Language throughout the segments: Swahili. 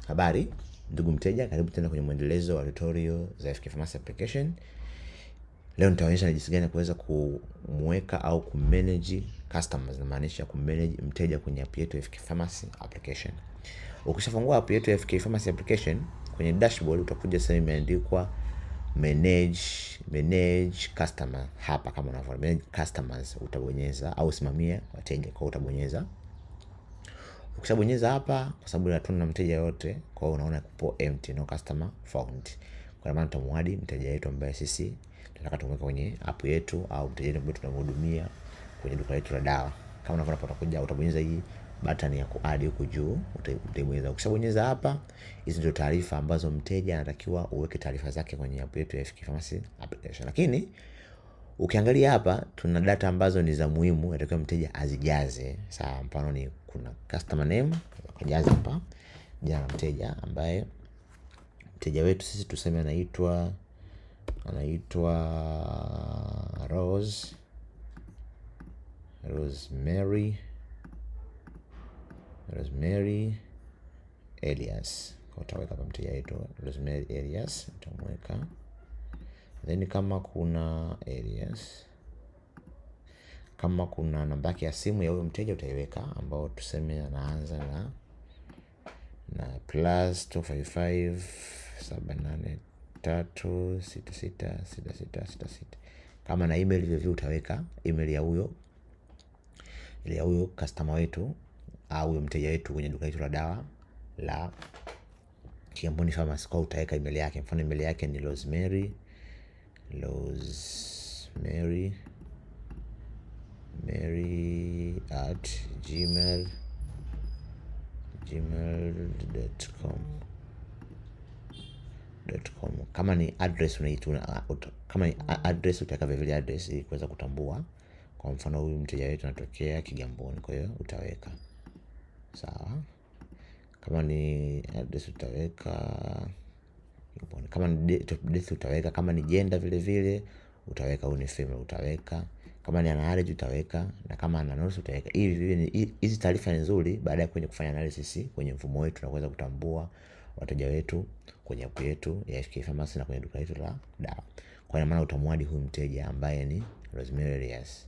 Habari ndugu mteja, karibu tena kwenye mwendelezo wa tutorial za FK Pharmacy application. Leo nitaonyesha ni jinsi gani ya kuweza kumweka au kumanage customers, namaanisha kumanage mteja kwenye app yetu ya FK Pharmacy application. Ukishafungua app yetu ya FK Pharmacy application, kwenye dashboard utakuja sehemu imeandikwa manage customer hapa, kama unavyoona manage customers, utabonyeza au simamia wateja, kwa utabonyeza. Ukishabonyeza hapa, kwa sababu hatuna mteja yote, kwa hiyo unaona kupo empty, no customer found. Kwa maana tutamuadd mteja wetu ambaye sisi tunataka tumweke kwenye app yetu au mteja wetu ambaye tunamhudumia kwenye duka letu la dawa. Kama unavyoona hapo, utakuja utabonyeza hii button ya kuadd huku juu, utaibonyeza. Ukishabonyeza hapa, hizi ndio taarifa ambazo mteja anatakiwa uweke taarifa zake kwenye app yetu ya FK Pharmacy application. Lakini ukiangalia hapa tuna data ambazo ni za muhimu, inatakiwa mteja azijaze. Sawa, mfano ni kuna customer name, ukajaza hapa jina la mteja ambaye mteja wetu sisi tuseme anaitwa Rosemary Elias. Kwa utaweka hapa mteja wetu Rosemary Elias, utamweka. Then kama kuna Elias, kama kuna namba yake ya simu ya huyo mteja utaiweka, ambao tuseme anaanza na +255 783 66 66 66. Kama na email vile vile utaweka email ya huyo customer wetu au huyo mteja wetu kwenye duka letu la dawa la Kigamboni Pharmacy. Kwa utaweka email yake, mfano email yake ni Rosemary mary@gmail.com. Kama ni address unaituna, kama ni address utaweka vile vile address ili kuweza kutambua. Kwa mfano huyu mteja wetu anatokea Kigamboni, kwa hiyo utaweka sawa. Kama ni address utaweka Kigamboni. Kama ni date of birth utaweka, kama ni gender vile vile utaweka, huyu ni female utaweka, kama ni ana allergy utaweka, na kama ana notes utaweka. Hivi hizi taarifa ni nzuri baada ya kwenye kufanya analysis kwenye mfumo wetu na kuweza kutambua wateja wetu kwenye app yetu ya FK Pharmacy na kwenye duka letu la dawa. Kwa maana utamuadd huyu mteja ambaye ni Rosemary Elias.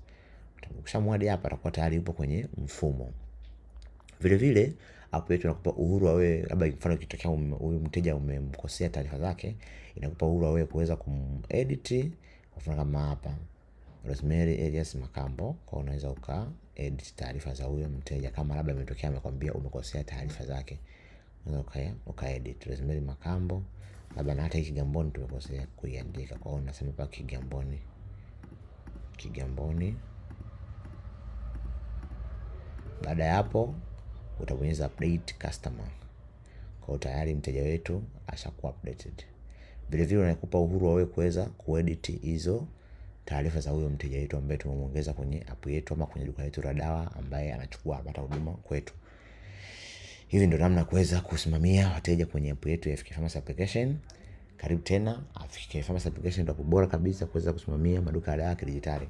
Ukishamuadd hapa atakuwa tayari yupo kwenye mfumo. Vile vile app yetu inakupa uhuru wa wewe, labda mfano ikitokea huyu mteja umemkosea taarifa zake, inakupa uhuru wa wewe kuweza kumedit. Kwa mfano kama hapa Rosemary Elias Makambo, kwa unaweza uka edit taarifa za huyo mteja kama labda imetokea amekwambia umekosea taarifa zake, unaweza uka edit Rosemary Makambo, labda na hata hii Kigamboni tumekosea kuiandika, kwa hiyo unasema hapa Kigamboni, Kigamboni. Baada ya hapo utabonyeza update customer, kwa hiyo tayari mteja wetu ashakuwa updated. Vile vile unakupa uhuru wa wewe kuweza kuedit hizo taarifa za huyo mteja wetu ambaye tumemuongeza kwenye app yetu ama kwenye duka letu la dawa ambaye anachukua apata huduma kwetu. Hivi ndio namna kuweza kusimamia wateja kwenye app yetu ya FK Pharmacy application. Karibu tena. FK Pharmacy application ndio bora kabisa kuweza kusimamia maduka ya dawa kidijitali.